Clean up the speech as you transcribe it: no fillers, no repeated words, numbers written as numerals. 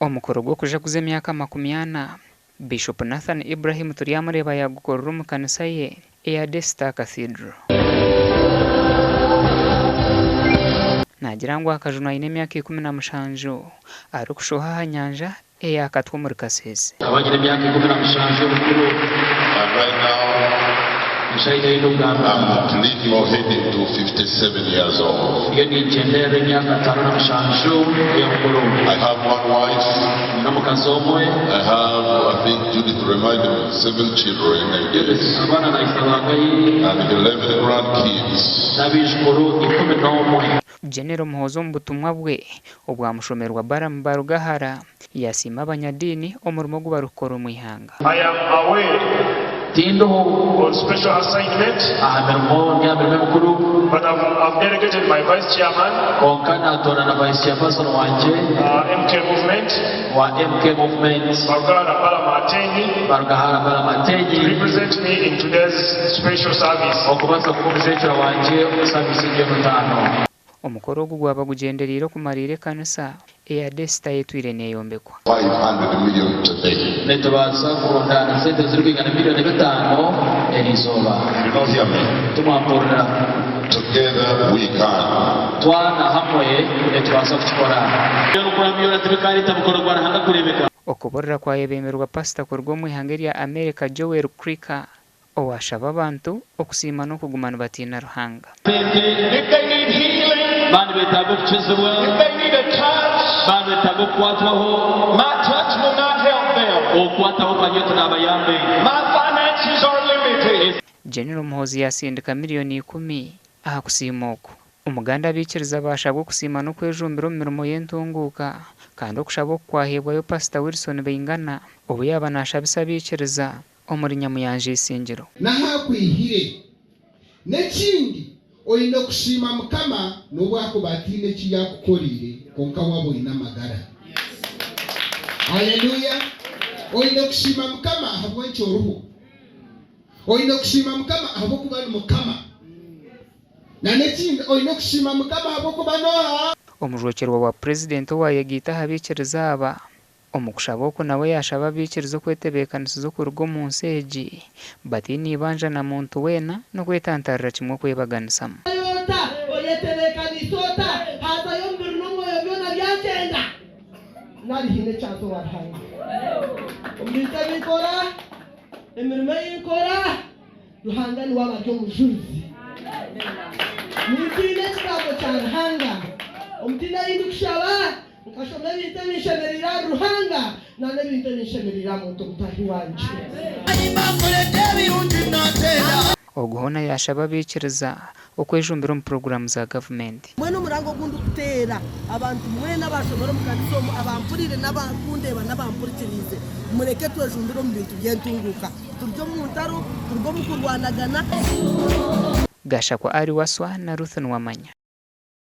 Omukoro gw'okujaguza emyaka 40, Bishop Nathan Ibrahim Turyamureeba yaagukorera omu kanisa ye eya Daystar Cathedral. Naagira ngu akajunwa aine emyaka 17 arikushoha aha nyanja eya Katwe omuri Kasese. Nkaba nyine emyaka 17 y'obukuru. And right now, Nshaija ei ndikugamba. I'm leading or heading to 57 years old. Ndiyo ningyenderera emyaka 57 y'obukuru. I have one wife. Nyine omukazi omwe. I have, I think Judith reminded me, seven children, I guess. Judith abaana naahika bangahi? And 11 grandkids. N'abaijukuru 11. General Muhoozi omu butumwa bwe obwamushomerwa Balaam Barugahara, yasiima abanyadiini omurimo ogu barikukora omu ihanga. I am away Tindiho on special assignment. aha mirimo, ndi aha mirimo emikuru. But I've, I've delegated my vice chairman. Kwonka naatoorana vice chairperson wangye. MK Movement. Wa MK Movement. Barugahara Balaam Ateenyi. Barugahara Balaam Ateenyi. To represent me in today's special service. Okubaasa kuba omujwekyerwa wangye omu saviisi egi ey'omutaano. Omukoro ogu gwaba gugyendereire okumariira ekanisa eya Daystar etwire neyombekwa. 500 million today. Nitubaasa kurundaana sente zirikwingana milioni bitaano eriizooba. You don't hear me? Timwampurira? Together we can. Twana hamwe nitubaasa kukikora. Okuramya tibikareeta mukoro gwa Ruhanga kureebeka. Okuburira kwayebemerwa pasita kuruga omu ihanga erya America Joel Kricker owaashaba abantu okusiima n'okuguma nibatiina Ruhanga. Sente, If they need healing, Baaba nibeetaaga okukizibwa, if they need a touch, baaba nibeetaaga okukwatwaho, my touch will not help them. Okukwataho kwangye tinaabayambe. My finances are limited. General Muhoozi yaatsindika miriyoni ikumi aha kusiima oku. Omuganda abaikiriza baashabwa okusiima n'okwejumbira omu mirimo y'entunguuka kandi okushaba oku kwaheebwayo Pasita Wilson Baingana obu yaaba naashabisa abaikiriza omuri Nyamuyanja Isingiro. N'ahu akwihire. N'ekindi, oine kusiima Mukama n'obu akuba ataine eki yaakukoreire, kwonka waaba oine amagara. Haleluya! Oine kusiima Mukama ahabw'enki oriho. Oine kusiima Mukama ahabw'okuba ni Mukama. Na n'ekindi, oine kusiima Mukama ahabw'okuba n'oha? Omujwekyerwa wa Purezidenti owaayegaita aha baikiriza aba, omu kushaba oku nawe yaashaba abaikiriza okwetebeekanisiza okuruga omu nsi egi bataine eibanja na muntu weena n'okwetantarira kimwe okwebaganisamu. Ota? Oyetebeekaniise ota? Haazayo omubiri n'omwoyo byona byagyenda? Nari haine ekyaza owa Ruhanga? Omu bintu ebi nkora, emirimo ei nkora, Ruhanga niwe aba ari omujurizi. Nintiina ekigambo kya Ruhanga. Omutiina ei ndikushaba, nkashoma ebintu ebinshemereire ahari Ruhanga na n'ebintu ebinshemereire aha muntu mutaahi wangye. Ogu hoona yaashaba abaikiriza okwejumbira omu puroguraamu za gavumenti. Mbwenu omuranga ogu ndikuteera abantu mwena abaashomire omu kanisa omu, abampuriire n'abakundeeba n'abampurikiriize, mureke twejumbire omu bintu by'entunguuka. Turugye omu ntaro, turuge omu kurwanagana. Gashakwa Ali Wasswa na Ruth Nuwamanya.